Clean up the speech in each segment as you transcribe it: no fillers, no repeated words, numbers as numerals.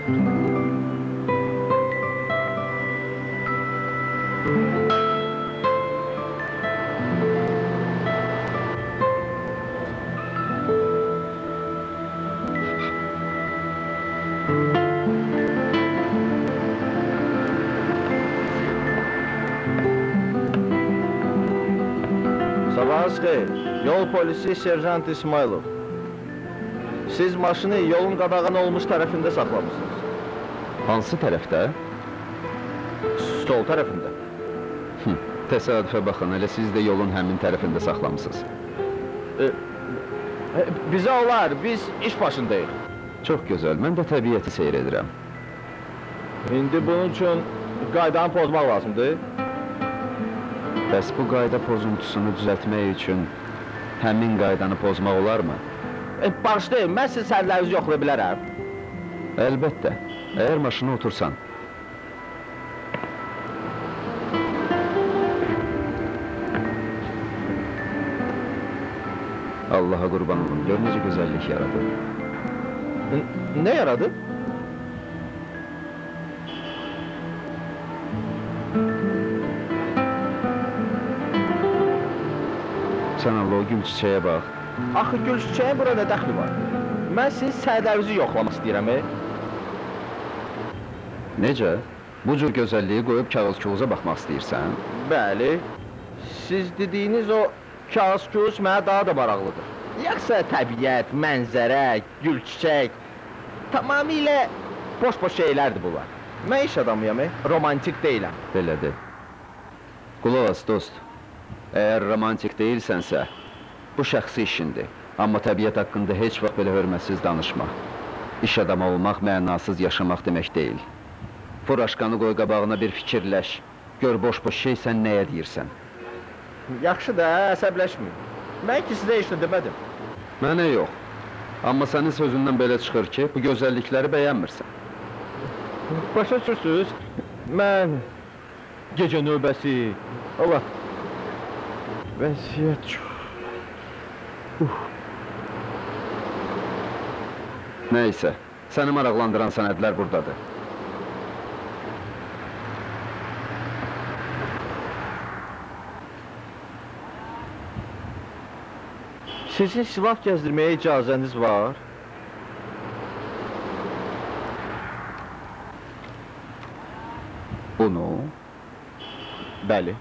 Sabahınız xeyir. Yol polisi Serjant İsmailov. Siz maşını yolun qadağan olmuş tərəfində saxlamışsınız. Hansı tərəfdə? Sol tərəfində. Təsadüfə baxın, elə siz də yolun həmin tərəfində saxlamısınız. Bizə olar, biz iş başındayıq. Çox gözəl, mən də təbiəti seyr edirəm. İndi bunun üçün qaydanı pozmaq lazımdır. Bəs bu qayda pozuntusunu düzəltmək üçün həmin qaydanı pozmaq olarmı? Bağışlayın, mən sizin sənədlərinizi yoxlaya bilərəm. Əlbəttə, əgər maşına otursan. Allaha qurban olum, gör necə gözəllik yaradıb. Nə yaradıb? Sən Allah, o gül çiçəyə bax. Axı, gül çiçəyin bura nə dəxli var? Mən sizin sənədlərinizi yoxlamaq istəyirəm, Necə? Bu cür gözəlliyi qoyub kağız-kuğuza baxmaq istəyirsən? Bəli. Siz dediyiniz o kağız-kuğuz mənə daha da maraqlıdır. Yoxsa təbiət, mənzərə, gül çiçək, tamamilə boş-boş şeylərdir bunlar. Mən iş adamıyam, romantik deyiləm. Belədir. Qulaq as, dost. Əgər romantik deyilsənsə, bu şəxsi işindir. Amma təbiət haqqında heç vaxt belə hörmətsiz danışma. İş adamı olmaq mənasız yaşamaq demək deyil. Furaşkanı qoy qabağına bir fikirləş. Gör boş-boş şey sən nəyə deyirsən? Yaxşı da, əsəbləşməyin. Mən ki sizə heç nə demədim. Mənə yox. Amma sənin sözündən belə çıxır ki, bu gözəllikləri bəyənmirsən. Başa düşürsünüz, mən gecə növbəsi, Allah, vəziyyət çox. Nəysə, səni maraqlandıran sənədlər buradadır. Sizin silah gəzdirməyə icazəniz var? Bunu? Bəli.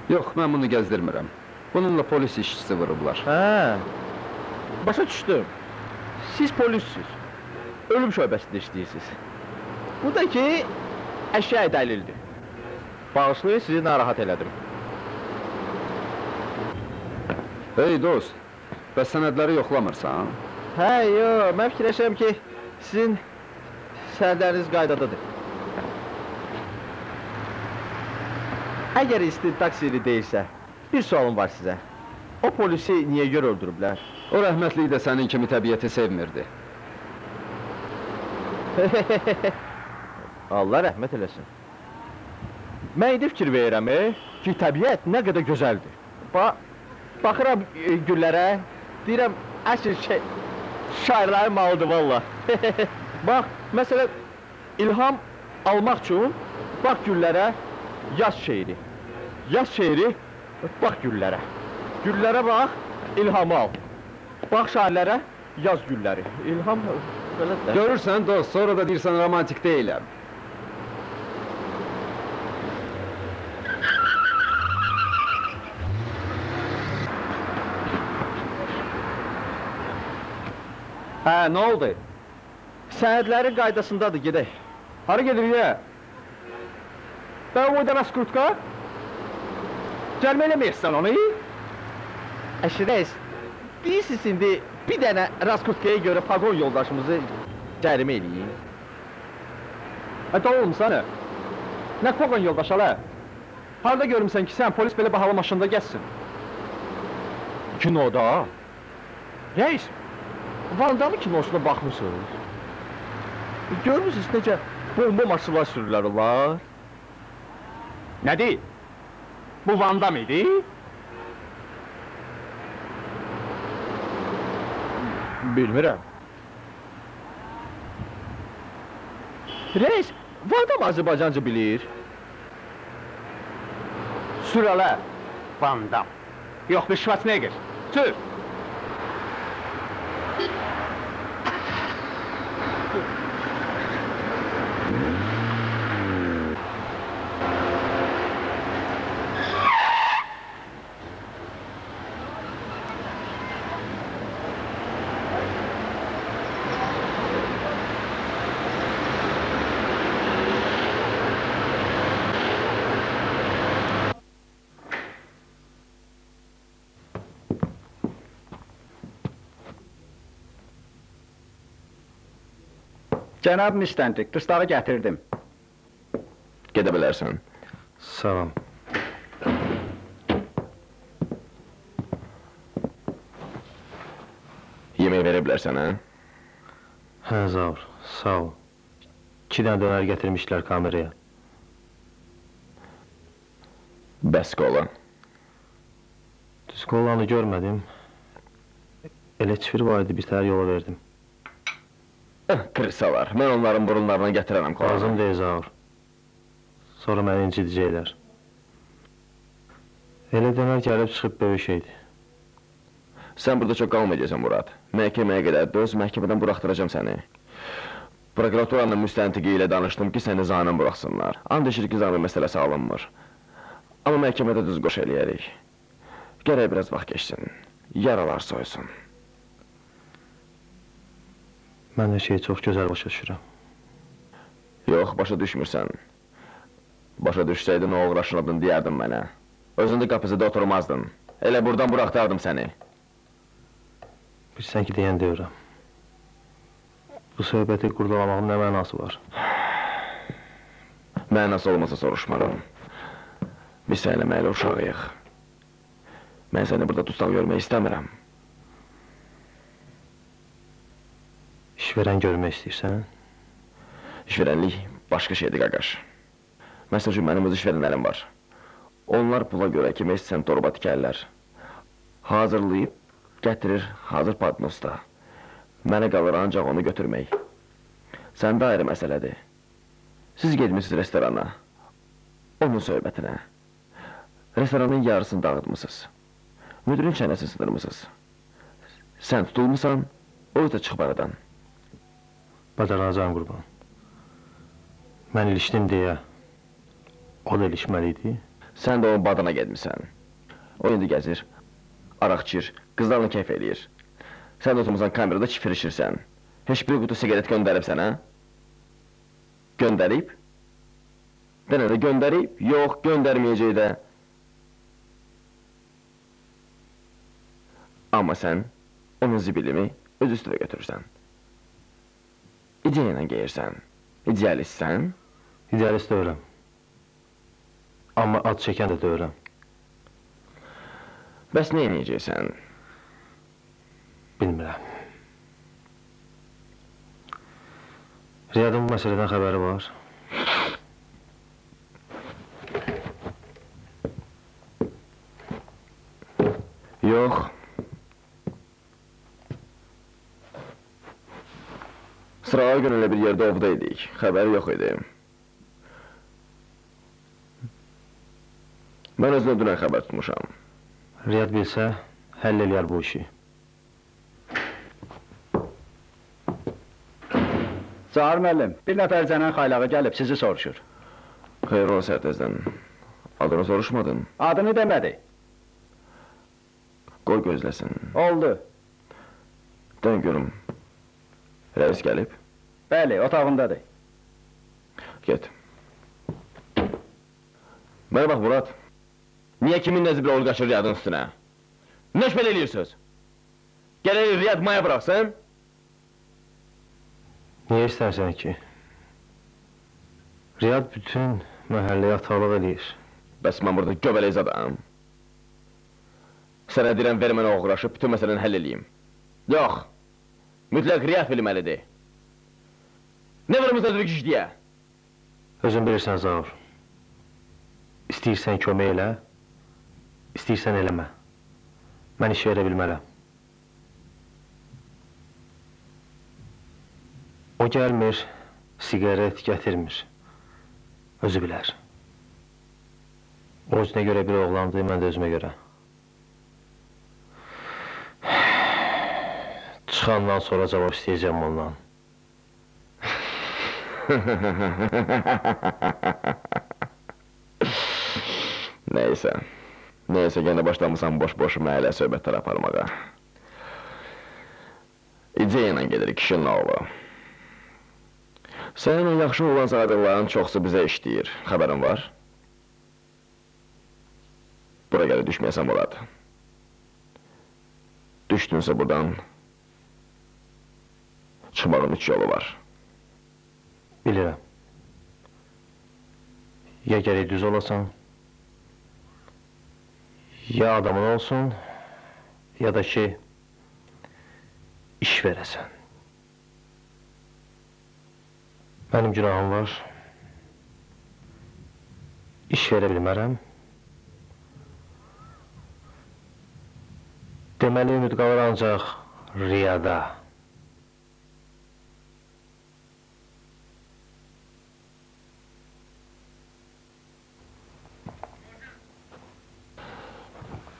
Yox, mən bunu gəzdirmirəm. Bununla polis işçisi vurublar. Hə, başa düşdüm. Siz polissiniz. Ölüm şöbəsində işləyirsiniz. Bu da ki, əşya dəlildir. Bağışlayın, sizi narahat elədim. Hey dost, bəs sənədləri yoxlamırsan? Hə, yox, mən fikirləşirəm ki, sizin sənədləriniz qaydadadır. Əgər istintaq sirri deyilsə, bir sualım var sizə. O polisi niyə görə öldürüblər? O rəhmətlik də sənin kimi təbiəti sevmirdi. Allah rəhmət eləsin. Mən indi fikir verirəm ki, təbiət nə qədər gözəldir. Baxıram güllərə, deyirəm, əsl şey, şairlərin malıdır valla. Bax, məsələn, ilham almaq üçün, bax güllərə, yaz şeiri. Yaz şeiri, bax güllərə. Güllərə bax, ilhamı al. Bax şairlərə, yaz gülləri. İlham, belə də. Görürsən dost, sonra da deyirsən romantik deyiləm. Hə, nə oldu? Sənədlərin qaydasındadır, gedək. Hara gedirik, ya? Ben o raskurtka? Cəlmə eləməyəsən onu? Əşi rəis, deyirsiniz indi bir dənə raskurtkaya görə paqon yoldaşımızı cərimə eləyin. Ə, da olmusan, ə? Nə paqon yoldaş, alə? Harada görmüsən ki, sən polis belə bahalı maşında gəzsin? Kinoda? Rəis, Van Damme kinosuna baxmısınız? Görmüsünüz necə bomba maşınlar sürürlər onlar? Nədir? Bu Van Damme idi? Bilmirəm. Reis, Vandam Azərbaycanca bilir. Sür hələ. Vandam. Yox, bir Schwarzenegger. Sür! Cənab müstəntiq, dustağı gətirdim. Gedə bilərsən. Salam. Yemək verə bilərsən, hə? Hə, Zaur, sağ ol. 2 dənə dönər gətirmişlər kameraya. Bəs kola? Düz kolanı görmədim. Elə çifir var idi, bir təhər yola verdim. Krisalar, mən onların burunlarına gətirərəm kolanı. Lazım deyil, Zaur. Sonra məni incidəcəklər. Elə dönər gəlib çıxıb böyük şeydir. Sən burada çox qalmayacaqsan, Murad. Məhkəməyə qədər döz, məhkəmədən buraxdıracam səni. Prokuraturanın müstəntiqi ilə danışdım ki, səni zamin buraxsınlar. And içir ki, zamin məsələsi alınmır. Amma məhkəmədə düz qoş eləyərik. Gərək biraz vaxt keçsin, yaralar soysun. Mən hər şeyi çox gözəl başa düşürəm. Yox, başa düşmürsən. Başa düşsəydin, o uğraşın adını deyərdim mənə. Özün də qapısında oturmazdın. Elə buradan buraxdardım səni. Bilsən ki, deyən deyirəm. Bu söhbəti qurdalamağın nə mənası var? Mənası olmasa soruşmaram. Biz səninlə məylə uşağıyıq. Mən səni burada dustaq görmək istəmirəm. İşverən görmək istəyirsən? İşverənlik başqa şeydir, qaqaş. Məsəl üçün, mənim öz işverənlərim var. Onlar pula görə kimə istəsən torba tikərlər. Hazırlayıb, gətirir hazır padnosda. Mənə qalır ancaq onu götürmək. Səndə ayrı məsələdir. Siz getmişsiniz restorana, onun söhbətinə. Restoranın yarısını dağıtmısınız. Müdürün çənəsini sındırmısınız. Sən tutulmusan, o da çıxıb aradan. Bacaracağım qurban. Mən ilişdim deyə, o da ilişməli idi. Sən də onun badına getmirsən. O indi gəzir, araq içir, qızlarla keyf eləyir. Sən də oturmuşsan kamerada çifir içirsən. Heç bir qutu siqaret göndərib sənə? Göndərib? Dənə də göndərib? Yox, göndərməyəcək də. Amma sən onun zibilimi öz üstünə götürürsən. İdeya ilə geyirsən. İdealistsən? İdealist deyirəm. Amma ad çəkən də deyirəm. Bəs nə eləyəcəksən? Bilmirəm. Riyadın bu məsələdən xəbəri var. Yox. Sırağa gün elə bir yerdə ovda idik, xəbəri yox idi. Mən özünə dünən xəbər tutmuşam. Riyad bilsə, həll eləyər bu işi. Zahir müəllim, bir nəfər zənən xaylağı gəlib sizi soruşur. Xeyr ola sərtəzdən. Adını soruşmadın? Adını demədi. Qoy gözləsin. Oldu. Dən görüm. Rəis gəlib? Bəli, otağındadır. Get. Mənə bax, Murad. Niyə kimin nəziblə oğlu qaçır Riyadın üstünə? Nə iş belə eləyirsiniz? Gərək Riyad maya bıraxsın? Niyə istərsən ki? Riyad bütün məhəlləyə atalıq eləyir. Bəs mən burada göbələk zadam. Sənə deyirəm, ver mənə oğraşıb, bütün məsələni həll eləyim. Yox! Mütləq Riyad bilməlidir. Nə vurmuşsan özünü kişiyə? Özün bilirsən, Zaur. İstəyirsən kömək elə, istəyirsən eləmə. Mən iş verə bilmərəm. O gəlmir, Siqaret gətirmir. Özü bilər. O özünə görə bir oğlandı, mən də özümə görə. Çıxandan sonra cavab istəyəcəm ondan. Neysə, neysə, yenə başlamısan boş-boş mənə söhbətlər aparmağa. İdeya ilə gedir kişinin oğlu. Sənin o yaxşı olan sadıqların çoxsu bizə işləyir, xəbərin var? Bura gəlib düşməyəsən Murad. Düşdünsə buradan, çıxmağın üç yolu var. Bilirəm. Ya gərək düz olasan, ya adamın olsun, ya da ki, iş verəsən. Mənim günahım var. İş verə bilmərəm. Deməli, ümid qalır ancaq riyada.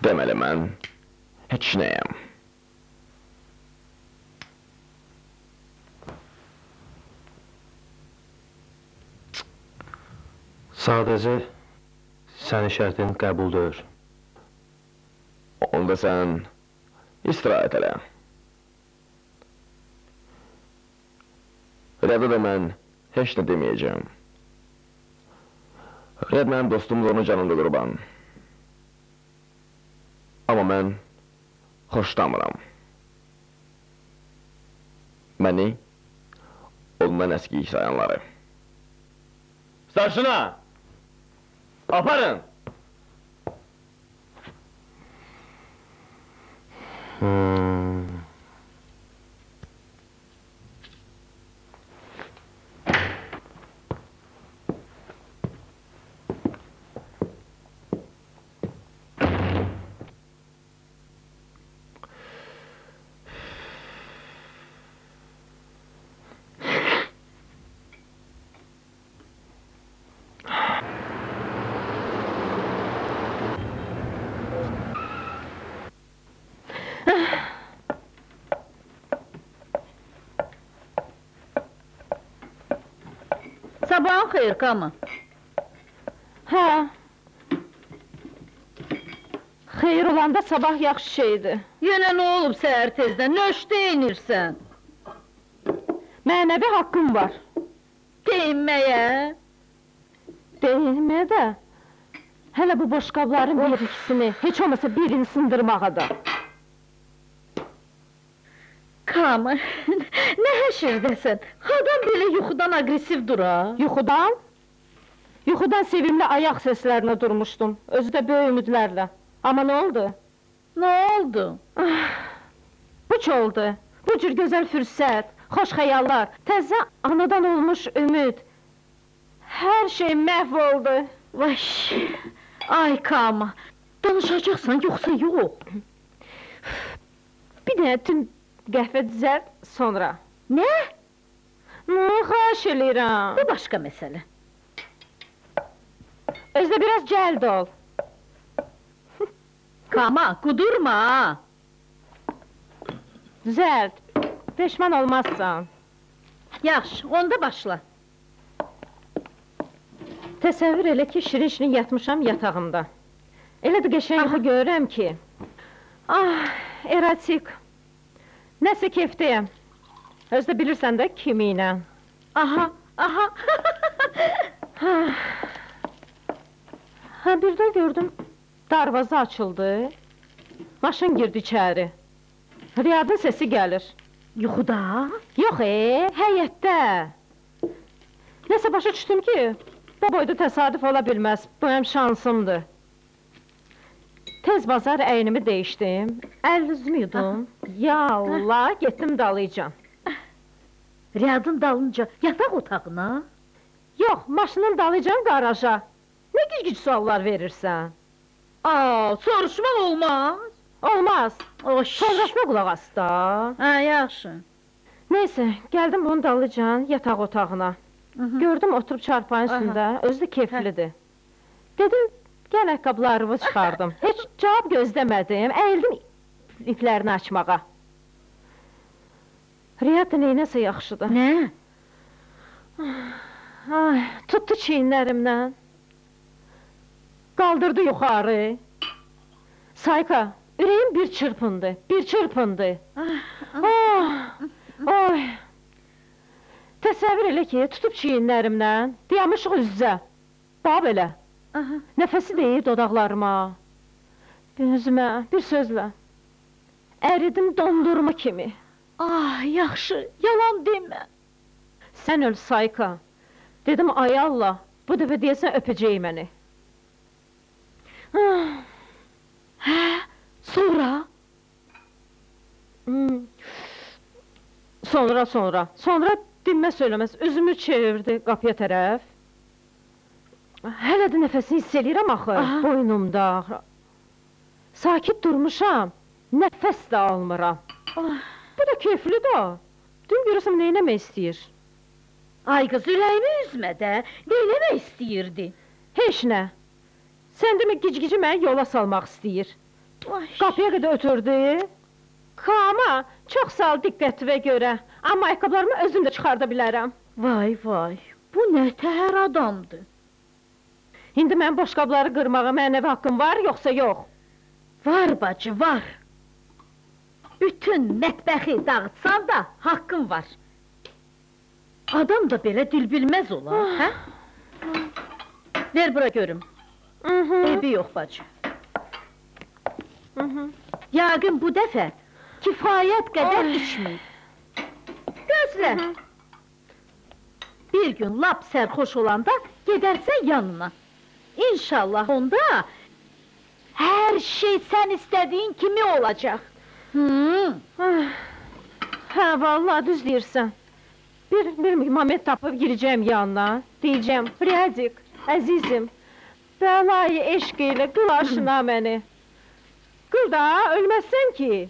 Deməli, mən heç nəyəm. Sadəcə, sənin şərtin qəbul deyil. Onda sən istirahət elə. Rədə də mən heç nə deməyəcəm. Rəd mənim dostumdur, onun canında qurban. Amma mən xoşlamıram. Məni ondan əski sayanları. Starşına! Aparın! Sabahın xeyir, Kama. Hə. Xeyir olanda sabah yaxşı şeydir. Yenə nə olub səhər tezdən? Nöşdə inirsən? Mənəvi haqqım var. Deyinməyə? Deyinməyə də. Hələ bu boşqabların bir ikisini, heç olmasa birini sındırmağa da. Kama, nə həşirdəsən? Adam belə yuxudan aqressiv dura. Yuxudan? Yuxudan sevimli ayaq səslərinə durmuşdum. Özü də böyük ümidlərlə. Amma nə oldu? Nə oldu? Puç oldu. Bu cür gözəl fürsət, xoş xəyallar, təzə anadan olmuş ümid. Hər şey məhv oldu. Vaş! Ay Kama, danışacaqsan yoxsa yox? Bir dənə tüm qəhvə düzəlt, sonra. Nə? Xahiş eləyirəm. Bu başqa məsələ. Özü də biraz cəld ol. Kama, qudurma! Düzəlt, peşman olmazsan. Yaxşı, onda başla. Təsəvvür elə ki, şirin-şirin yatmışam yatağımda. Elə də qəşəng yuxu görürəm ki... Ah, erotik. Nəsə keyfdəyəm. Özü də bilirsən də kimi ilə. Aha, aha! Hə, birdən gördüm, darvaza açıldı. Maşın girdi içəri. Riyadın səsi gəlir. Yuxuda? Yox, həyətdə. Nəsə başa düşdüm ki, bu boyda təsadüf ola bilməz, bu mənim şansımdır. Tez bazar əynimi dəyişdim, əl üzümü yudum. Ya Allah, getdim dalıcan. Riyadın dalınca yataq otağına? Yox, maşının dalıcan qaraja. Nə gic-gic suallar verirsən? Aa, soruşmaq olmaz. Olmaz. Oş. Sonrasına qulaq as da. Hə, yaxşı. Neysə, gəldim bunun dalıcan yataq otağına. Gördüm, oturub çarpayın üstündə, özü də keyflidir. Dedim, gəl ayaqqabılarımı çıxardım. Heç cavab gözləmədim, əyildim iplərini açmağa. Riyad da neynəsə yaxşıdır. Nə? Ay, tutdu çiyinlərimdən. Qaldırdı yuxarı. Sayka, ürəyim bir çırpındı, bir çırpındı. Oy! Təsəvvür elə ki, tutub çiyinlərimdən, dayanmışıq üz-üzə. Bax belə. Nəfəsi deyir dodaqlarıma, üzümə, bir sözlə. Əridim dondurma kimi. Ah, yaxşı, yalan demə. Sən öl, Sayka. Dedim, ay Allah, bu dəfə deyəsən öpəcək məni. Hə, sonra? Sonra. Sonra dinməz söyləməz, üzümü çevirdi qapıya tərəf. Hələ də nəfəsini hiss eləyirəm axı, boynumda. Sakit durmuşam, nəfəs də almıram. Bu da keyfli də. Dün görürsən, nə eləmək istəyir? Ay qız, ürəyimi üzmə də, nə eləmək istəyirdi? Heç nə. Sən demə, gic-gici məni yola salmaq istəyir. Qapıya qədər ötürdü. Kama, çox sağ ol diqqətivə görə. Amma ayaqqabılarımı özüm də çıxarda bilərəm. Vay, vay, bu nə təhər adamdır. İndi mənim boşqabları qırmağa mənəvi haqqım var, yoxsa yox? Var bacı, var. Bütün mətbəxi dağıtsan da haqqım var. Adam da belə dil bilməz olar, hə? Ver bura görüm. Eybi yox bacı. Yəqin bu dəfə kifayət qədər içməyib. Gözlə! Bir gün lap sərxoş olanda gedərsən yanına. İnşallah onda hər şey sən istədiyin kimi olacaq. Hə, vallahi düz deyirsən. Bir moment tapıb girəcəyim yanına. Deyəcəyim, Riyadik, əzizim, bəlayı eşq ilə qıl aşına məni. Qıl da, ölməzsən ki.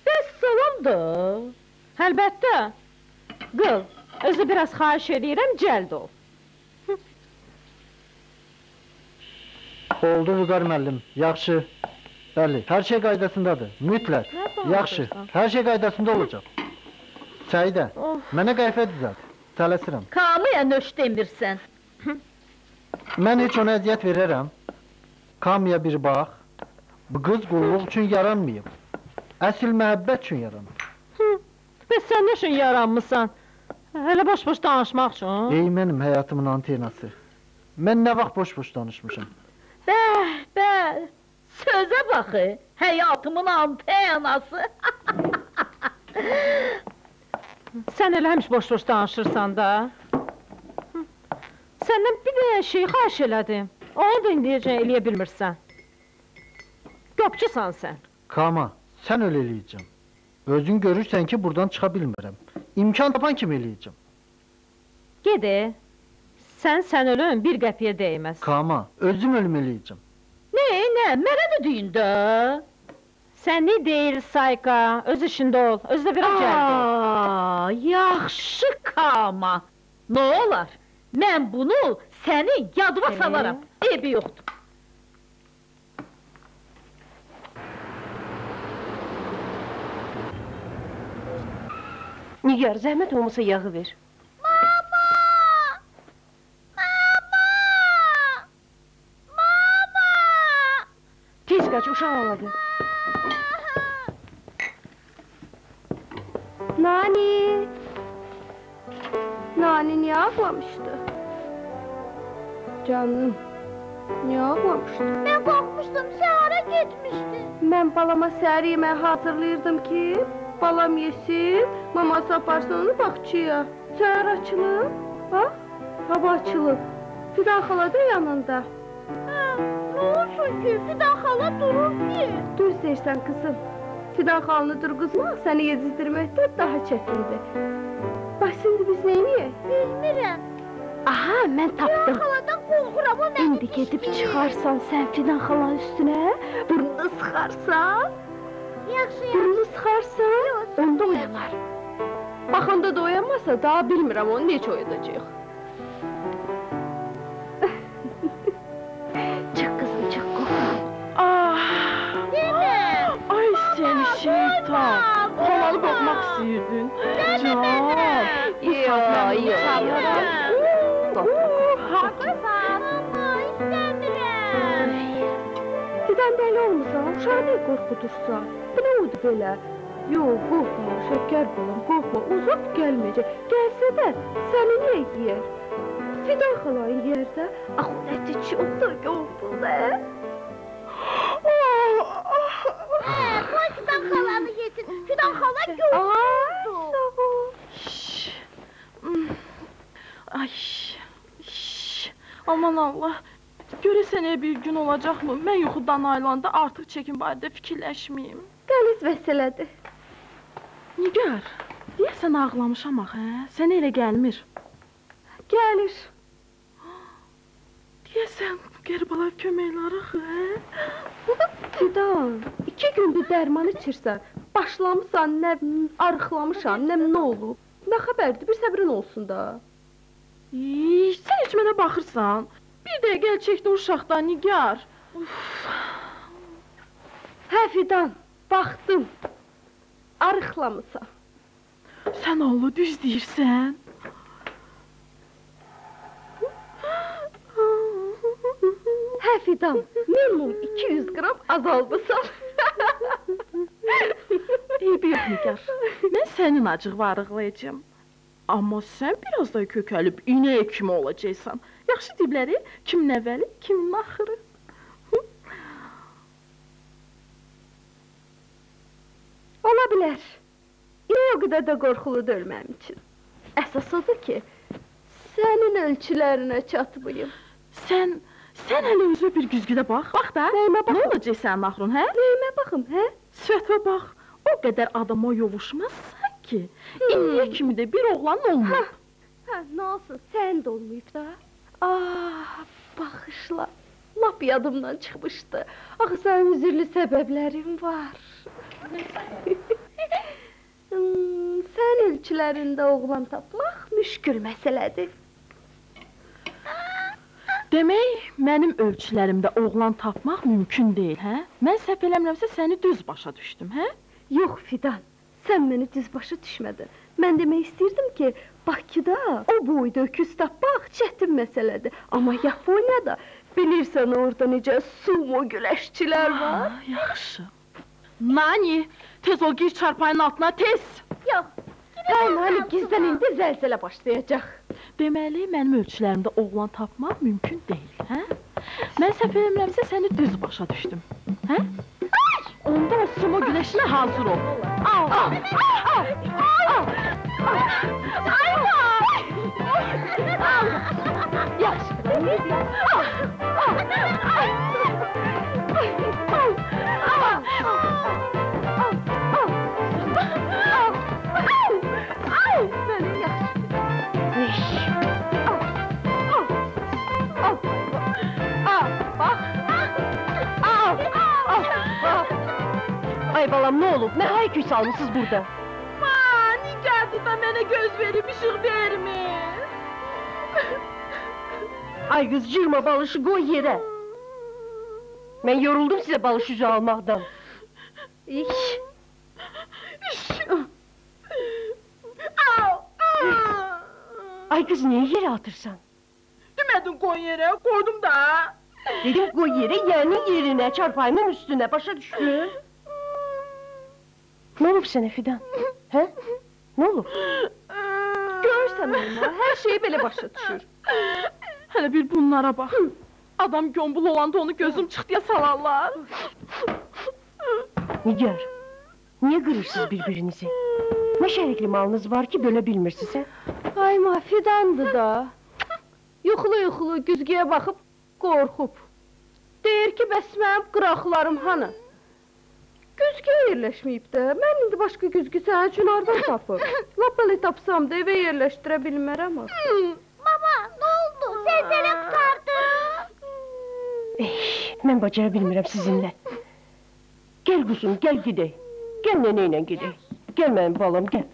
Bəs salam da. Əlbəttə, qıl. Özü biraz xahiş eləyirəm, cəld ol. Oldu Vüqar müəllim, yaxşı. Bəli, hər şey qaydasındadır, mütləq. Yaxşı, hər şey qaydasında olacaq. Səidə, mənə qəhvə düzəlt, tələsirəm. Kamıya nöş demirsən. Mən heç ona əziyyət verərəm. Kamıya bir bax, bu qız qulluq üçün yaranmayıb. Əsl məhəbbət üçün yaranıb. Bəs sən nə üçün yaranmısan? Hələ boş-boş danışmaq üçün. Ey mənim həyatımın antenası. Mən nə vaxt boş-boş danışmışam? Bəh, bəh, sözə baxı, həyatımın antenası. Sən elə həmiş boş-boş danışırsan da. Səndən bir də şey xahiş elədim. Onu da indiyəcən eləyə bilmirsən. Qopçusan sən. Kama, sən öyle eləyəcəm. Özün görürsən ki, buradan çıxa bilmirəm. İmkan tapan kimi eləyəcəm. Gedi. Sən ölün bir qəpiyə dəyməz. Kama, özüm ölüm eləyəcəm. Nə, mənə də deyin də. Səni deyil, Sayka, öz işində ol, özü də biraz cəld ol. Aa, yaxşı Kama. Nə olar? Mən bunu səni yadıma salaram. Eybi yoxdur. Nigar, zəhmət olmasa yağı ver. Mama! Mama! Mama! Tez qaç, uşaq ağladı. Nani! Nani niye ağlamıştı? Canım, niye ağlamıştı? Ben korkmuştum, sen hara gitmiştin? Mən balama səhər yeməyi hazırlayırdım ki, balam yesin, maması aparsın onu bağçaya. Səhər açılıb, bax, hava açılıb. Fidan xala da yanında. Hə, nə olsun ki, Fidan xala durur ki? Düz deyirsən qızım. Fidan xalanı durğuzmaq səni yedizdirməkdə daha çətindir. Bax, şimdi biz neyniyək? Bilmirəm. Aha, mən tapdım. Fidan xaladan qorxuram, o məni İndi gedib çıxarsan sən Fidan xalanın üstünə, burnunu sıxarsan. Yaxşı, yaxşı. Burnunu sıxarsan, onda oyanar. Bax, Axı onda da oyanmasa, daha bilmirəm onu necə oyadacaq. Çıx qızım, çıx, qorxma. Ah! Ay seni şeytan! Xalanı boğmaq istəyirdin. Can! Bu saat mən bunu çağırıram. Haqqısan, amma istəmirəm. Fidan dəli olmusan, uşağı niyə qorxudursan? Bu nə oldu belə? Yox, qorxma, şəkər balam, qorxma, uzaq gəlməyəcək. Gəlsə də səni niyə yeyər? Fidan xalanı yeyər də, axı o əti çox da yoxdur da. Qoy Fidan xalanı yesin, Fidan xala yoxdur. Sağ ol. Ay, aman Allah, görəsən elə bir gün olacaqmı? Mən yuxudan ayılanda artıq çəkin barədə fikirləşməyim. Qəliz məsələdir. Nigar, deyəsən ağlamışam axı, hə? Sənə elə gəlmir. Gəlir. Deyəsən, Qərbalayev köməkləri axı, hə? Fidan, 2 gündür dərman içirsən, başlamısan, nə arıqlamışam, nə nə olub? Nə xəbərdir, bir səbrin olsun da. Sən heç mənə baxırsan. Bir dəqiqə əl çəkdi uşaqdan, Nigar. Hə, Fidan, baxdım. Arıqlamısan. Sən oğlu düz deyirsən. Hə, Fidan, minimum 200 qram azalmısan. Eybi yox, Nigar. Mən sənin acığı arıqlayacağam. Amma sən biraz da kökəlib inək kimi olacaqsan. Yaxşı deyibləri, kimin əvvəli, kimin axırı. Ola bilər. İnək o qədər də qorxulu deyil mənim üçün. Əsas odur ki, sənin ölçülərinə çatmayım. Sən hələ özünə bir güzgüdə bax. Bax da, nəyimə baxım? Nə olacaq sənin axırın, hə? Nəyimə baxım, hə? Sifətinə bax, o qədər adama yovuşmazsan ki, indiyə kimi də bir oğlan olmayıb. Hə, nə olsun, sən də olmayıb da. Ah, baxışla, lap yadımdan çıxmışdı. Axı, sənin üzürlü səbəblərin var. Sən ölçülərində oğlan tapmaq müşkül məsələdir. Demək, mənim ölçülərimdə oğlan tapmaq mümkün deyil, hə? Mən səhv eləmirəmsə səni düz başa düşdüm, hə? Yox, Fidan, sən məni düz başa düşmədin. Mən demək istəyirdim ki, Bakıda o boyda öküz tapmaq çətin məsələdir. Amma Yaponiyada bilirsən orada necə sumo güləşçilər var. Yaxşı. Nani, tez ol, gir çarpayının altına, tez! Yox, Hə, Nani, gizlən, indi zəlzələ başlayacaq. Deməli, mənim ölçülərimdə oğlan tapmaq mümkün deyil, hə? Mən səhv eləmirəmsə səni düz başa düşdüm, hə? Onda o sumo güləşinə hazır ol. Al, al, al, al, al, yaxşı, al, al, al, al, al, al, mənim yaxşı. Al, al, al, bax, al, al, bax. Ay balam, nə olub? Nə hayküy salmısınız burada? Ma, Nigardı da mənə göz verib, işıq vermir. Ay qız, cırma balışı, qoy yerə. Mən yoruldum sizə balış üzü almaqdan. İş. Ay qız, niyə yerə atırsan? Demədin qoy yerə, qoydum da. Dedim qoy yerə, yəni yerinə, çarpayının üstünə, başa düşdün? Nə olub sənə Fidan? Hə? Nə olub? Görsən amma, hər şeyi belə başa düşür. Hələ bir bunlara bax. Adam gömbul olanda onu gözüm çıxdıya salarlar. Nigar, niyə qırırsınız bir-birinizi? Nə şərikli malınız var ki, bölə bilmirsiniz, hə? Ay ma, Fidandır da. Yuxulu-yuxulu güzgüyə baxıb qorxub. Deyir ki, bəs mənim qıraqlarım hanı? Güzgü yerləşməyib də. Mən indi başqa güzgü sənin üçün hardan tapım? Lap belə tapsam da evə yerləşdirə bilmərəm axı. Baba, nə oldu? Zəlzələ qurtardı. Mən bacara bilmirəm sizinlə. Gəl quzum, gəl gedək. Gəl nənə ilə gedək. Gəl mənim balam, gəl.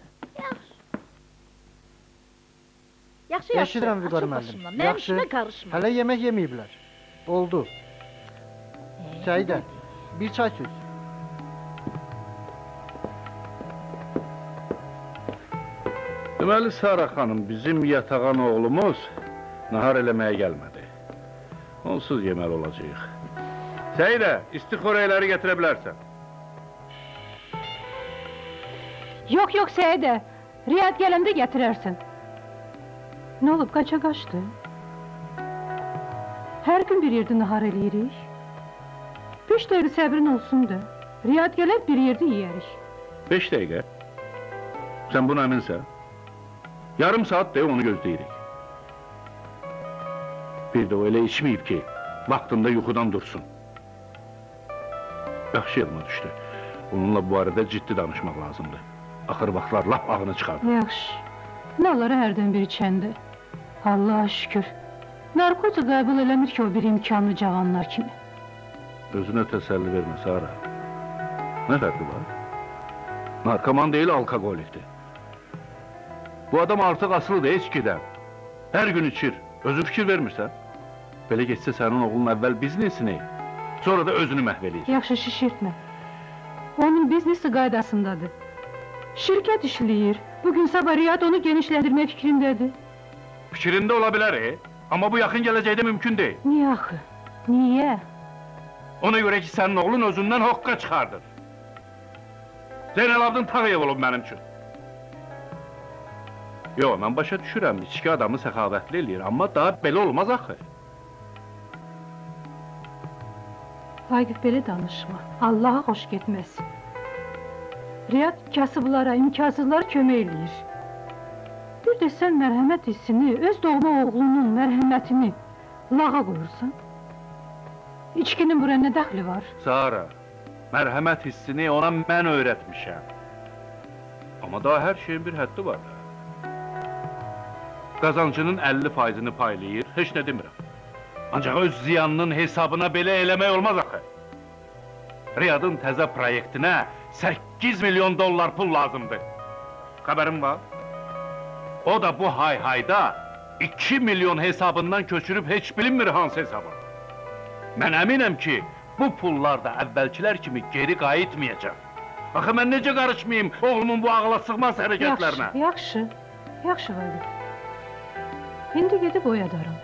Yaxşı, yaxşı. Eşidirəm Vüqar Açıl müəllim. başımdan. Mənim Yaxşı. işimə qarışma. Hələ yemək yeməyiblər. Oldu. Səidə, bir çay süz. Deməli, Sara xanım, bizim yatağan oğlumuz nahar eləməyə gəlmədi. Onsuz yeməli olacağıq. Səidə, isti xörəkləri gətirə bilərsən. Yox, yox, Səidə. Riyad gələndə gətirərsən. Nə olub, qaça qaçdı? Hər gün bir yerdə nahar eləyirik. 5 dəqiqə səbrin olsun da. Riyad gələr bir yerdə yeyərik. 5 dəqiqə? Sən buna əminsən? Yarım saat deyə onu gözləyirik. Bir də o elə içməyib ki, vaxtında yuxudan dursun. Yaxşı yadıma düşdü. Onunla bu arada ciddi danışmaq lazımdır. Axır vaxtlar lap ağını çıxardı. Yaxşı. Nə olar hərdən bir içəndə? Allaha şükür. Narkotik qəbul eləmir ki, o bir imkanlı cavanlar kimi. Özünə təsəlli vermə, Sara. Nə fərqi var? Narkoman deyil, alkoholikdir. Bu adam artıq asılıdır içkidən. Hər gün içir. Özü fikir vermirsən. Belə getsə sənin oğlun əvvəl biznesini, sonra da özünü məhv eləyir. Yaxşı, şişirtmə. Onun biznesi qaydasındadır. Şirkət işləyir. Bugün sabah Riyad onu genişləndirmək fikrindədir. Fikrində ola bilər, amma bu yaxın gələcəkdə mümkün deyil. Niyə axı? Niyə? Ona görə ki, sənin oğlun özündən hoqqa çıxardır. Zeynalabdin Tağıyev olub mənim üçün. Yox, mən başa düşürəm, içki adamı səxavətli eləyir, amma daha belə olmaz axı. Vaqif, belə danışma. Allaha xoş getməz. Riyad kasıblara, imkansızlara kömək eləyir. Bir də sən mərhəmət hissini, öz doğma oğlunun mərhəmətini lağa qoyursan. İçkinin buraya nə dəxli var? Sara, mərhəmət hissini ona mən öyrətmişəm. Amma daha hər şeyin bir həddi var da. Qazancının 50%-ni paylayır, heç nə demirəm. Ancaq öz ziyanının hesabına belə eləmək olmaz axı. Riyadın təzə proyektinə 8 milyon dollar pul lazımdır. Xəbərim var. O da bu hay-hayda 2 milyon hesabından köçürüb heç bilinmir hansı hesaba. Mən əminəm ki, bu pullar da əvvəlkilər kimi geri qayıtmayacaq. Axı mən necə qarışmayayım oğlumun bu ağla sığmaz hərəkətlərinə? Yaxşı, yaxşı, yaxşı Vaqif. İndi gedib oyadaram.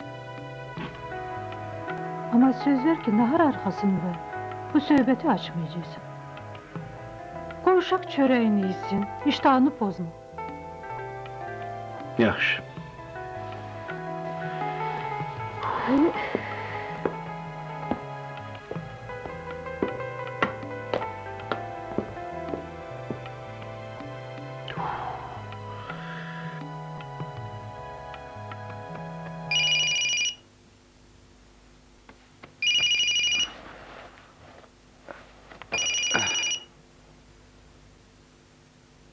Amma söz ver ki, nahar arxasında bu söhbəti açmayacaqsan. Qoy uşaq çörəyini yesin, iştahını pozma. Yaxşı.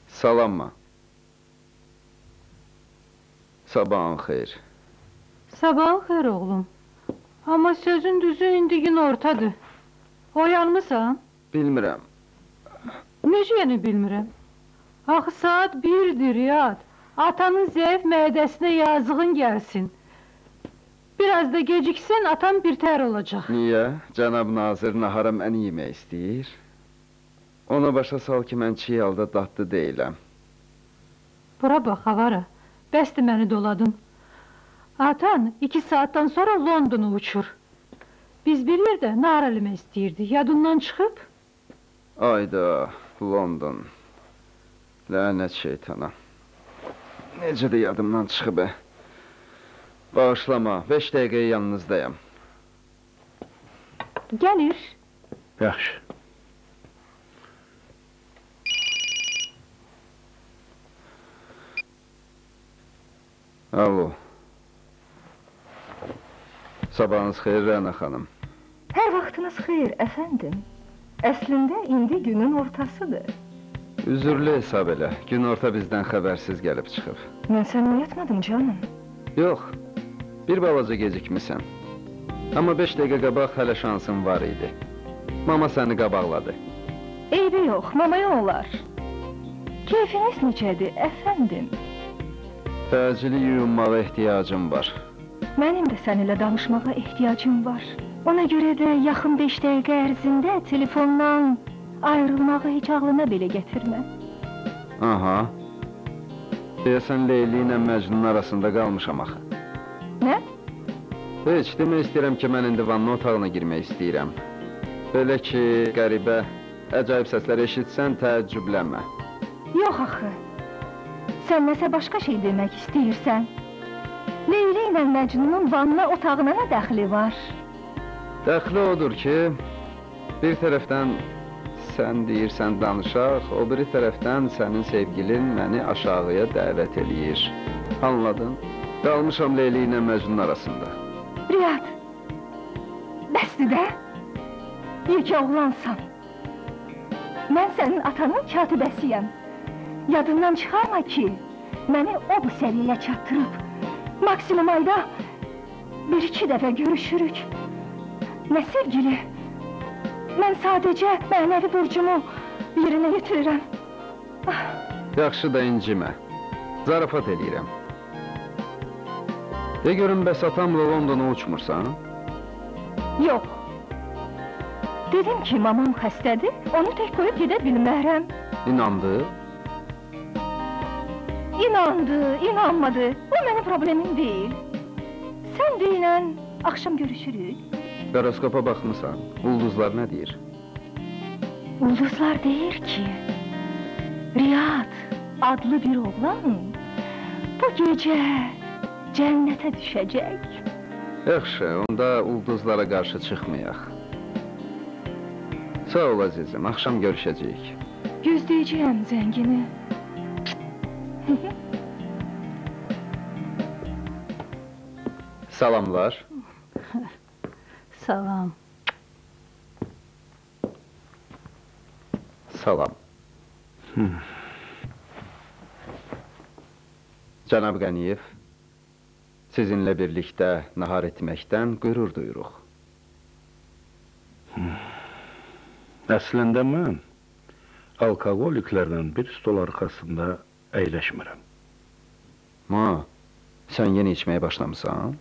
Salamma. Sabahın xeyir. Sabahın xeyir oğlum. Amma sözün düzü indi gün ortadır. Oyanmısan? Bilmirəm. Necə yəni bilmirəm? Axı saat 1-dir Riyad. Atanın zəif mədəsinə yazığın gəlsin. Biraz da geciksən atan birtəhər olacaq. Niyə? Cənab nazir nahara məni yemək istəyir. Ona başa sal ki, mən çiğ halda dadlı deyiləm. Bura bax, Avara. Bəsdir məni doladın. Atan 2 saatdan sonra Londona uçur. Biz bir yerdə nahar eləmək istəyirdik. Yadından çıxıb? Ayda, London. Lənət şeytana. Necə də yadımdan çıxıb, Bağışlama, 5 dəqiqəyə yanınızdayam. Gəlir. Yaxşı. Alo. Sabahınız xeyir, Rəna xanım. Hər vaxtınız xeyir, əfəndim. Əslində, indi günün ortasıdır. Üzürlü hesab elə. Gün orta bizdən xəbərsiz gəlib çıxıb. Mən səni oyatmadım, canım. Yox, bir balaca gecikmisən. Amma 5 dəqiqə qabaq hələ şansın var idi. Mama səni qabaqladı. Eybi yox, mamaya olar. Keyfiniz necədir, əfəndim? Təcili yuyunmağa ehtiyacım var. Mənim də səninlə danışmağa ehtiyacım var. Ona görə də yaxın 5 dəqiqə ərzində telefondan ayrılmağı heç ağlına belə gətirmə. Aha. Deyəsən Leyli ilə Məcnun arasında qalmışam axı. Nə? Heç, demək istəyirəm ki, mən indi vanna otağına girmək istəyirəm. Belə ki, qəribə, əcaib səslər eşitsən, təəccüblənmə. Yox axı. Sən nəsə başqa şey demək istəyirsən. Leyli ilə Məcnunun vanna otağına nə dəxli var? Dəxli odur ki, bir tərəfdən sən deyirsən danışaq, o biri tərəfdən sənin sevgilin məni aşağıya dəvət eləyir. Anladın? Qalmışam Leyli ilə Məcnun arasında. Riyad, bəsdir də, yekə oğlansan. Mən sənin atanın katibəsiyəm. Yadından çıxarma ki, məni o bu səviyyəyə çatdırıb. Maksimum ayda 1-2 dəfə görüşürük. Nə sevgili? Mən sadəcə mənəvi borcumu yerinə yetirirəm. Yaxşı da incimə. Zarafat eləyirəm. De görüm, bəs atamla Londona uçmursan? Yox. Dedim ki, mamam xəstədir, onu tək qoyub gedə bilmərəm. İnandı? İnandı, inanmadı. Bu mənim problemim deyil. Sən deyilən, axşam görüşürük. Horoskopa baxmısan, ulduzlar nə deyir? Ulduzlar deyir ki, Riyad adlı bir oğlan bu gecə cənnətə düşəcək. Yaxşı, onda ulduzlara qarşı çıxmayaq. Sağ ol əzizim, axşam görüşəcəyik. Gözləyəcəyəm zəngini. Salamlar. Salam. Salam. Cənab Qəniyev, sizinlə birlikdə nahar etməkdən qürur duyuruq. Əslində mən alkoholiklərlə bir stol arxasında əyləşmirəm. Ma, sən yenə içməyə başlamısan?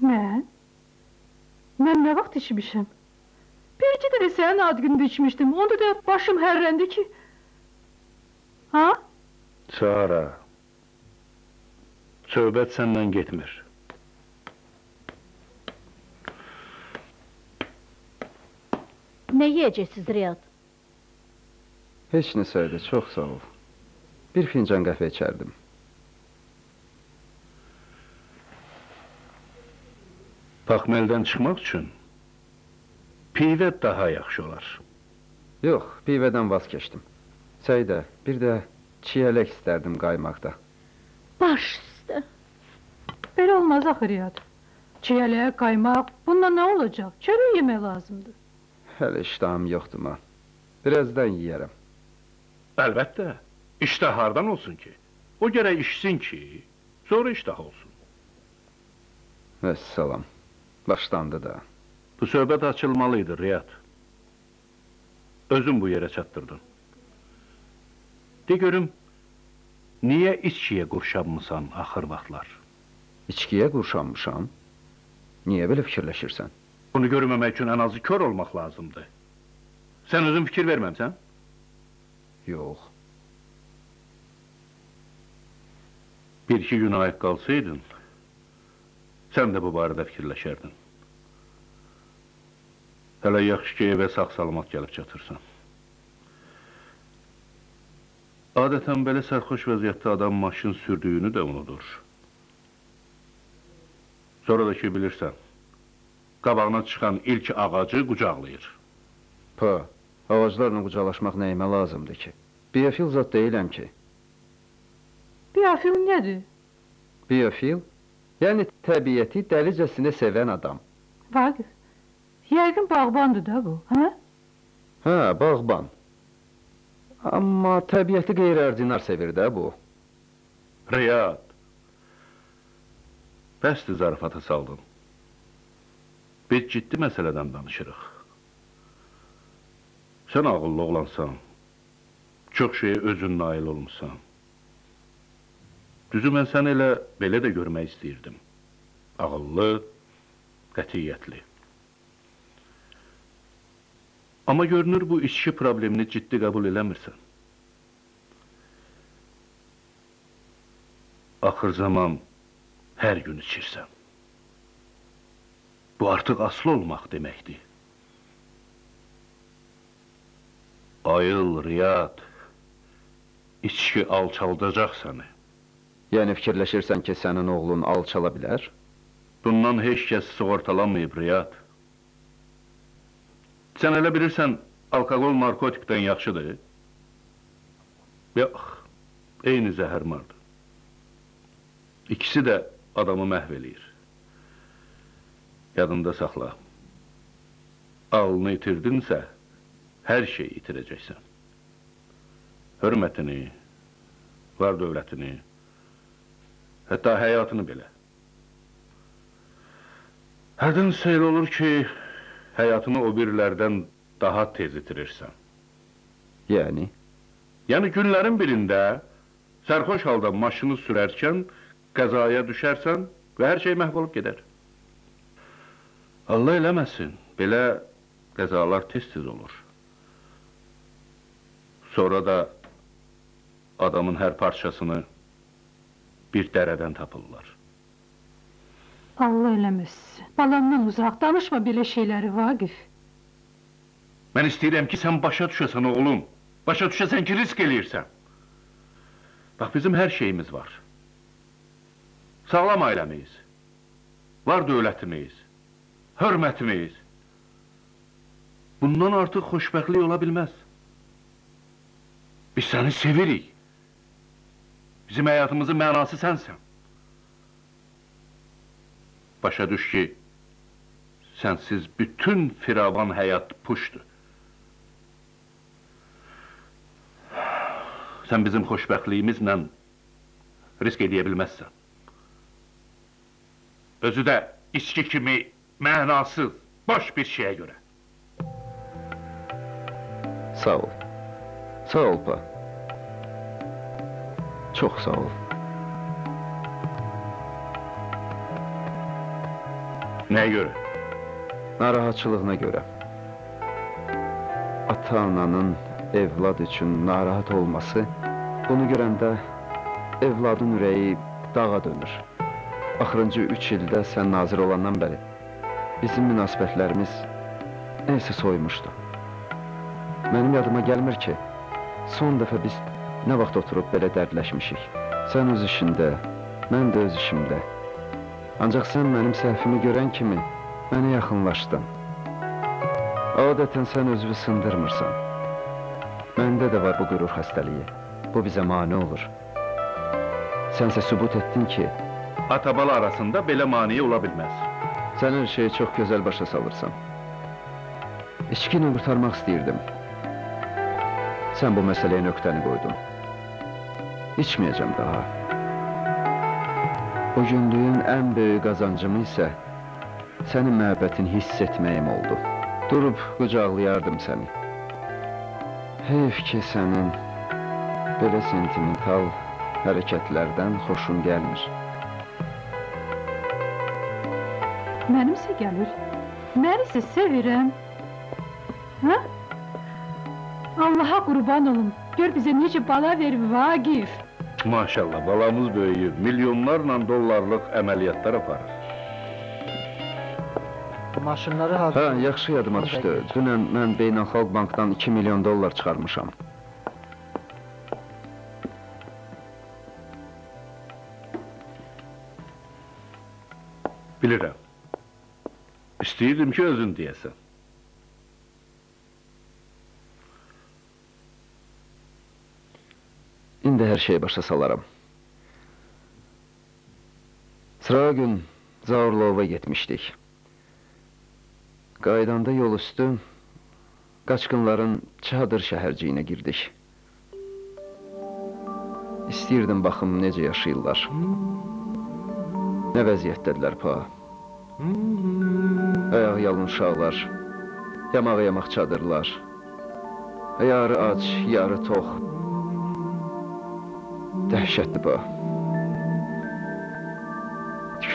Mən? Mən nə vaxt içmişəm? Bir iki dəfə sənin ad günündə içmişdim, onda da başım hərləndi ki. Ha? Sara, söhbət səndən getmir. Nə yeyəcəksiniz, Riyad? Heç nə Səidə, çox sağ ol. Bir fincan qəhvə içərdim. Paxmeldən çıxmaq üçün pivə daha yaxşı olar. Yox, pivədən vaz keçdim. Səidə, bir də çiyələk istərdim qaymaqda. Baş üstə. Belə olmaz axı, Riyad. Çiyələk, qaymaq, bununla nə olacaq? Çörək yemək lazımdır. Hələ iştahım yoxdur, ma. Birazdan yeyərəm. Əlbəttə, iştah hardan olsun ki? O gərək içsin ki, sonra iştah olsun. Vəssalam. Başlandı da. Bu söhbət açılmalıydı, Riyad. Özün bu yerə çatdırdın. De görüm, niyə içkiyə qurşanmısan axır vaxtlar? İçkiyə qurşanmışam? Niyə belə fikirləşirsən? Bunu görməmək üçün ən azı kör olmaq lazımdır. Sən özün fikir verməmsən? Yox. Bir iki gün ayıq qalsaydın, sən də bu barədə fikirləşərdin. Hələ yaxşı ki, evə sağ-salamat gəlib çatırsan. Adətən belə sərxoş vəziyyətdə adam maşın sürdüyünü də unudur. Sonra da ki, bilirsən, qabağına çıxan ilk ağacı qucaqlayır. Pa, ağaclarla qucaqlaşmaq nəyimə lazımdır ki? Biofil zat deyiləm ki. Biofil nədir? Biofil, yəni təbiəti dəlicəsinə sevən adam. Vaqif, yəqin bağbandır da bu, hə? Hə, bağban. Amma təbiəti qeyri-ordinar sevir də bu. Riyad, bəsdir zarafata saldın. Biz ciddi məsələdən danışırıq. Sən ağıllı oğlansan, çox şeyə özün nail olmuşsan. Düzü, mən səni elə belə də görmək istəyirdim. Ağıllı, qətiyyətli. Amma görünür, bu içki problemini ciddi qəbul eləmirsən. Axır zaman hər gün içirsən. Bu artıq asılı olmaq deməkdir. Ayıl, Riyad, içki alçaldacaq səni. Yəni fikirləşirsən ki, sənin oğlun alçala bilər? Bundan heç kəs sığortalanmayıb, Riyad. Sən elə bilirsən, alkoqol narkotikdən yaxşıdır? Yox, eyni zəhərmardır. İkisi də adamı məhv eləyir. Yadında saxla. Ağlını itirdinsə, hər şeyi itirəcəksən. Hörmətini, var dövlətini, hətta həyatını belə. Hərdən seyr olur ki, həyatını o birilərdən daha tez itirirsən. Yəni? Yəni günlərin birində sərxoş halda maşını sürərkən qəzaya düşərsən və hər şey məhv olub gedər. Allah eləməsin, belə qəzalar tez-tez olur. Sonra da adamın hər parçasını bir dərədən tapırlar. Allah eləməsin. Balamdan uzaq, danışma belə şeyləri, Vaqif. Mən istəyirəm ki, sən başa düşəsən, oğlum. Başa düşəsən ki, risk eləyirsən. Bax, bizim hər şeyimiz var. Sağlam ailəmiz, var dövlətimiz, hörmətimiz. Bundan artıq xoşbəxtlik ola bilməz. Biz səni sevirik. Bizim həyatımızın mənası sənsən. Başa düş ki, sənsiz bütün firavan həyat puşdur. Sən bizim xoşbəxtliyimizlə risk eləyə bilməzsən. Özü də içki kimi mənasız, boş bir şeyə görə. Sağ ol. Sağ ol, pa. Çox sağ ol. Nəyə görə? Narahatçılığına görə. Ata-ananın evlad üçün narahat olması, bunu görəndə evladın ürəyi dağa dönür. Axırıncı 3 ildə sən nazir olandan bəri bizim münasibətlərimiz nəysə soyumuşdu. Mənim yadıma gəlmir ki, son dəfə biz nə vaxt oturub belə dərdləşmişik. Sən öz işində, mən də öz işimdə. Ancaq sən mənim səhvimi görən kimi mənə yaxınlaşdın. Adətən sən özünü sındırmırsan. Məndə də var bu qürur xəstəliyi. Bu bizə mane olur. Sənsə sübut etdin ki, ata-bala arasında belə maneə ola bilməz. Sən hər şeyi çox gözəl başa salırsan. İçki ilə qurtarmaq istəyirdim. Sən bu məsələyə nöqtəni qoydun. İçməyəcəm daha. Bugünlüyün ən böyük qazancımı isə sənin məhəbbətini hiss etməyim oldu. Durub qucaqlayardım səni. Heyf ki, sənin belə sentimental hərəkətlərdən xoşun gəlmir. Mənimsə gəlir. Mən isə sevirəm. Hə? Allaha qurban olum. Gör bizə necə bala ver, Vaqif. Maşallah, balamız böyüyür. Milyonlarla dollarlıq əməliyyatlar aparır. Maşınları hazır. Hə, yaxşı yadıma düşdü. Dünən mən Beynəlxalq Bankdan 2 milyon dollar çıxarmışam. Bilirəm. İstəyirdim ki, özün deyəsən. İndi hər şeyi başa salaram. Sıra gün Zaurlova getmişdik. Qaydanda yol üstü qaçqınların Çadır şəhərciyinə girdik. İstəyirdim baxım necə yaşayırlar. Nə vəziyyətdədirlər pa. Ayaq yalın uşaqlar, yamaq-yamaq çadırlar. Yarı ac, yarı tox. Dəhşətli pa.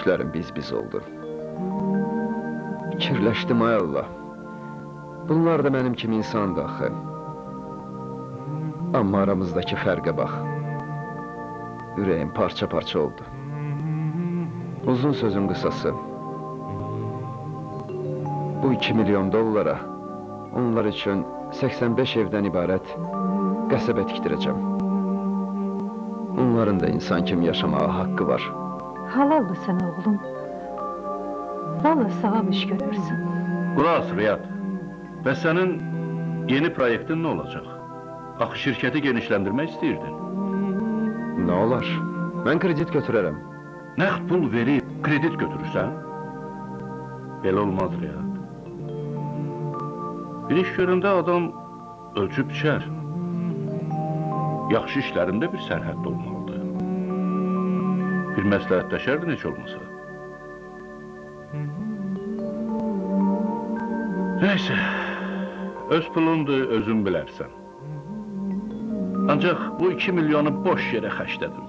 Tüklərim biz-biz oldu. Fikirləşdim, ay Allah. Bunlar da mənim kimi insandı axı. Amma aramızdakı fərqə bax. Ürəyim parça-parça oldu. Uzun sözün qısası. Bu 2 milyon dollara onlar üçün 85 evdən ibarət qəsəbə tikdirəcəm. Onların da insan kimi yaşamağa haqqı var. Halaldır sənə oğlum. Vallahi savab iş görərsən. Qulaq as, Riyad. Bəs sənin yeni proyektin nə olacaq? Axı şirkəti genişləndirmək istəyirdin. Nə olar? Mən kredit götürərəm. Nəqd pul verib kredit götürürsən? Belə olmaz, Riyad. Bir iş görəndə adam ölçüb biçər. Yaxşı işlərində bir sərhəd olmalıdır. Bir məsləhətləşərdin heç olmasa. Neyse, öz pulundur, özün bilərsən. Ancaq bu 2 milyonu boş yerə xərclədim.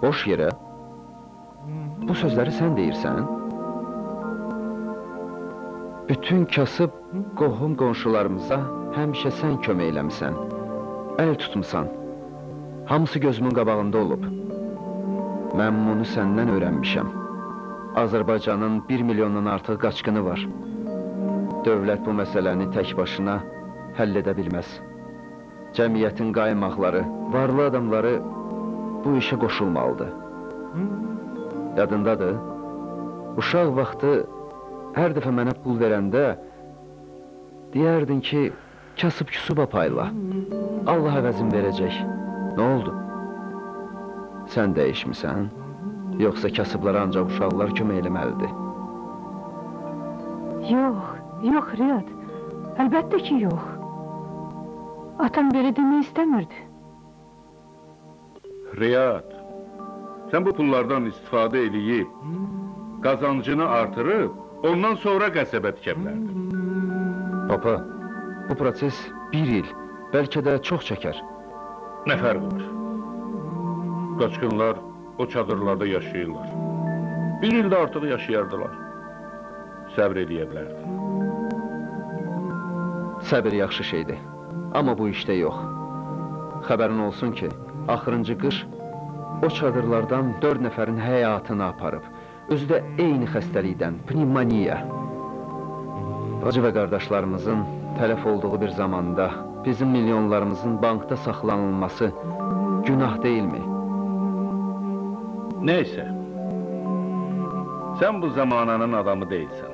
Boş yerə? Bu sözləri sən deyirsən? Bütün kasıb qohum qonşularımıza həmişə sən kömək eləmisən, əl tutmusan. Hamısı gözümün qabağında olub. Mən bunu səndən öyrənmişəm. Azərbaycanın 1 milyondan artıq qaçqını var. Dövlət bu məsələni tək başına həll edə bilməz. Cəmiyyətin qaymaqları, varlı adamları bu işə qoşulmalıdır. Yadındadır, uşaq vaxtı hər dəfə mənə pul verəndə deyərdin ki, kasıb-küsuba payla, Allah əvəzin verəcək. Nə oldu? Sən dəyişmisən, yoxsa kasıblara ancaq uşaqlar kömək eləməlidir? Yox, yox Riyad, əlbəttə ki yox. Atam belə demək istəmirdi. Riyad, sən bu pullardan istifadə eləyib, qazancını artırıb, ondan sonra qəsəbə tikə bilərdin. Papa, bu proses bir il, bəlkə də çox çəkər. Nə fərqi var? Qaçqınlar o çadırlarda yaşayırlar. Bir ildə artıq yaşayardılar. Səbr eləyə bilərdin. Səbir yaxşı şeydir, amma bu işdə yox. Xəbərin olsun ki, axırıncı qış o çadırlardan 4 nəfərin həyatını aparıb. Özü də eyni xəstəlikdən, pnevmoniya. Bacı və qardaşlarımızın tələf olduğu bir zamanda bizim milyonlarımızın bankda saxlanılması günah deyilmi? Neyse, sən bu zamananın adamı deyilsən.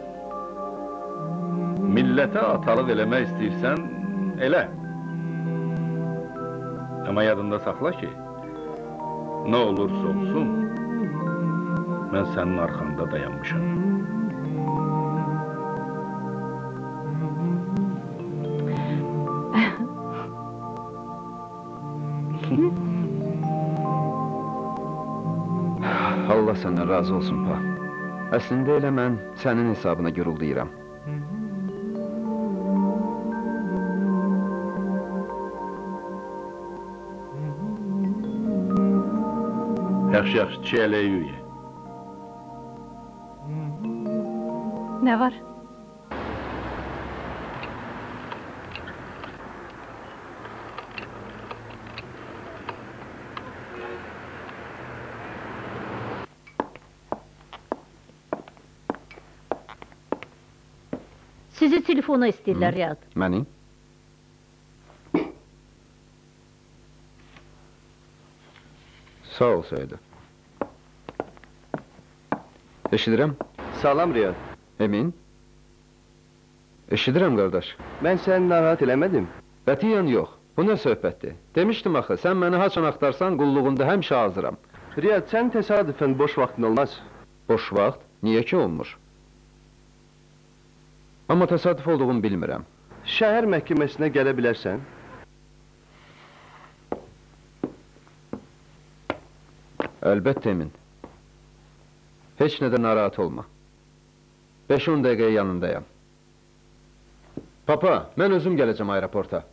Millətə atalıq eləmək istəyirsən, elə. Amma yadında saxla ki, nə olursa olsun, mən sənin arxanda dayanmışam. Allah səndən razı olsun, pa. Əslində elə mən sənin hesabına guruldayıram. Yaxşı, yaxşı, çiyələyi ye. Nə var? Sizi telefona istəyirlər, Riyad. Məni? Sağ ol, Səidə. Eşidirəm. Salam, Riyad. Emin? Eşidirəm, qardaş. Mən səni narahat eləmədim. Qətiyyən yox. Bu nə söhbətdir? Demişdim axı, sən məni haçan axtarsan, qulluğunda həmişə hazıram. Riyad, sən təsadüfən boş vaxtın olmaz. Boş vaxt? Niyə ki olmur? Amma təsadüf olduğumu bilmirəm. Şəhər məhkəməsinə gələ bilərsən? Əlbəttə, Emin. Heç nədə narahat olma. 5-10 dəqiqəyə yanındayam. Papa, mən özüm gələcəm aeroporta.